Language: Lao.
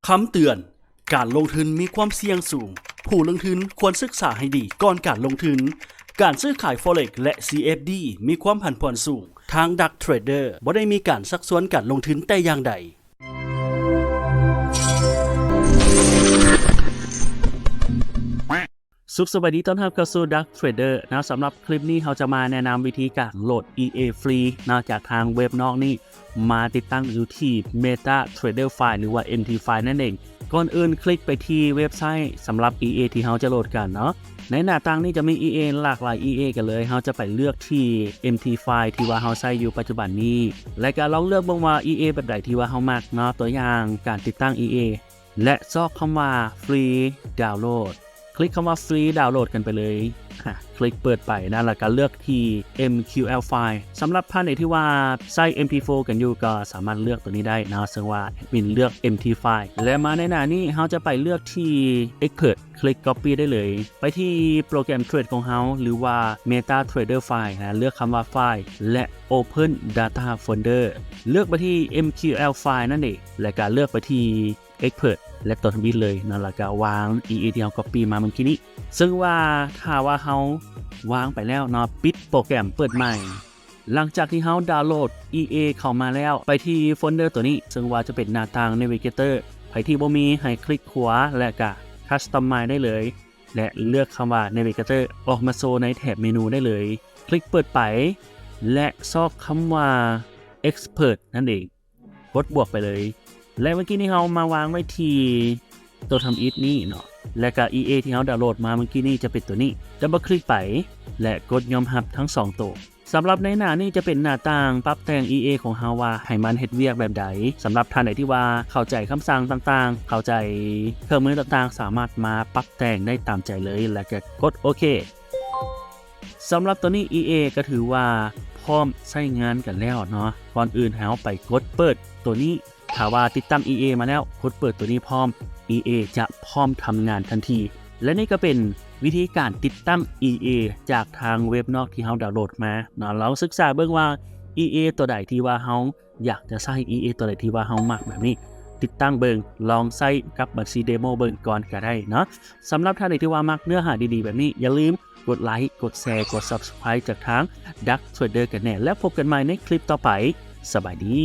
ຄຳເຕືອນ, ການລົງທຶນມີຄວາມສ່ຽງສູງ. ຜູ້ລົງທຶນຄວນສຶກສາໃຫ້ດີກ່ອນການລົງທຶນ. ການຊື້ຂາຍ Forex ແລະ CFD ມີຄວາມຜັນຜວນສູງ. ທາງ Dark Trader ບໍ່ໄດ້ມີການຊັກຊວນການລົງທຶນແຕ່ຢ່າງໃດ. ສຸກສະບາຍດີ ຕ້ອນຮັບເຂົ້າສູ່ Dark Trader ນະ. ສຳລັບຄລິບນີ້ ເຮົາຈະມາແນະນຳວິທີການໂຫຼດ EA ຟຣີນະ ຈາກທາງເວັບນອກນີ້ ມາຕິດຕັ້ງຢູ່ທີ່ MetaTrader File ຫຼືວ່າ MT File ນັ້ນເອງ. ກ່ອນອື່ນຄລິກໄປທີ່ເວັບໄຊສຳລັບ EA ທີ່ເຮົາຈະໂຫຼດກັນເນາະ. ໃນໜ້າຕ່າງນີ້ຈະມີ EA ຫຼາກຫຼາຍ EA ກັນເລີຍ. ເຮົາຈະໄປເລືອກທີ່ MT File ທີ່ວ່າເຮົາໃຊ້ຢູ່ປັດຈຸບັນນີ້ ແລະກະລອງເລືອກເບິ່ງວ່າ EA ແບບໃດທີ່ວ່າເຮົາມັກເນາະ. ຕົວຢ່າງການຕິດຕັ້ງ EA ແລະຊອກຄຳວ່າ Free Download ຄລິກຄຳວ່າ Free Download ກັນໄປເລີຍ. ອາ ຄລິກເປີດໄປນະ ແລ້ວກໍເລືອກທີ່ MQL File. ສຳລັບທ່ານໃດທີ່ວ່າໃຊ້ MT Four ກັນຢູ່ ກໍສາມາດເລືອກຕົວນີ້ໄດ້ນະ ເຊິ່ງວ່າແອດມິນເລືອກ MT File ແລະມາໃນໜ້ານີ້ ເຮົາຈະໄປເລືອກທີ່ Export ຄລິກ Copy ໄດ້ເລີຍ ໄປທີ່ໂປຣແກຣມເທຣດຂອງເຮົາ ຫຼືວ່າ MetaTrader File ນະ ເລືອກຄຳວ່າ File ແລະ Open Data Folder ເລືອກໄປທີ່ MQL File ນັ້ນເອງ ແລະກໍເລືອກໄປທີ່ Export ແລະຕົວທຳອິດເລີຍເນາະ ແລ້ວກໍວາງ EA ທີ່ເຮົາ Copy ມາເມື່ອກີ້ນີ້. ເຊິ່ງວ່າຖ້າວ່າເຮົາວາງໄປແລ້ວເນາະ ປິດໂປຣແກຣມເປີດໃໝ່. ຫຼັງຈາກທີ່ເຮົາດາວໂຫຼດ EA ເຂົ້າມາແລ້ວ ໄປທີ່ໂຟນເດີຕົວນີ້ ເຊິ່ງວ່າຈະເປັນໜ້າຕ່າງ Navigator. ໃຜທີ່ບໍ່ມີ ໃຫ້ຄລິກຂວາ ແລະກະ Customize ໄດ້ເລີຍ ແລະເລືອກຄຳວ່າ Navigator ອອກມາໂຊໃນແຖບເມນູໄດ້ເລີຍ. ຄລິກເປີດໄປ ແລະຊອກຄຳວ່າ Export ນັ້ນເອງ. ກົດບວກໄປເລີຍ ແລະເມື່ອກີ້ນີ້ເຮົາມາວາງໄວ້ທີ່ຕົວທຳອິດນີ້ເນາະ ແລະກະ EA ທີ່ເຮົາດາວໂຫຼດມາເມື່ອກີ້ນີ້ຈະເປັນຕົວນີ້. ດັບເບິນຄລິກໄປ ແລະກົດຍອມຮັບທັງສອງໂຕ. ສຳລັບໃນໜ້ານີ້ຈະເປັນໜ້າຕ່າງປັບແຕ່ງ EA ຂອງເຮົາວ່າໃຫ້ມັນເຮັດວຽກແບບໃດ. ສຳລັບທ່ານໃດທີ່ວ່າເຂົ້າໃຈຄຳສັ່ງຕ່າງໆ ເຂົ້າໃຈເຄື່ອງມືຕ່າງໆ ສາມາດມາປັບແຕ່ງໄດ້ຕາມໃຈເລີຍ ແລະກະກົດໂອເຄ. ສຳລັບຕົວນີ້ EA ກໍຖືວ່າພ້ອມໃຊ້ງານກັນແລ້ວເນາະ. ກ່ອນອື່ນໃຫ້ເຮົາໄປກົດເປີດຕົວນີ້. ຖ້າວ່າຕິດຕັ້ງ EA ມາແລ້ວ ກົດເປີດຕົວນີ້ພ້ອມ EA ຈະພ້ອມທຳງານທັນທີ. ແລະນີ້ກໍເປັນວິທີການຕິດຕັ້ງ EA ຈາກທາງເວັບນອກທີ່ເຮົາດາວໂຫຼດມາເນາະ. ລອງສຶກສາເບິ່ງວ່າ EA ຕົວໃດທີ່ວ່າເຮົາຢາກຈະໃຊ້ EA ຕົວໃດທີ່ວ່າເຮົາມັກແບບນີ້ ຕິດຕັ້ງເບິ່ງ ລອງໃຊ້ກັບບັນຊີເດໂມເບິ່ງກ່ອນກໍໄດ້ເນາະ. ສຳລັບທ່ານໃດທີ່ວ່າມັກເນື້ອຫາດີໆແບບນີ້ ຢ່າລືມກົດໄລ ກົດແຊ ກົດ Subscribe ຈາກທາງ Dark Trader ກັນແດ່ ແລ້ວພົບກັນໃໝ່ໃນຄລິບຕໍ່ໄປ. ສະບາຍດີ.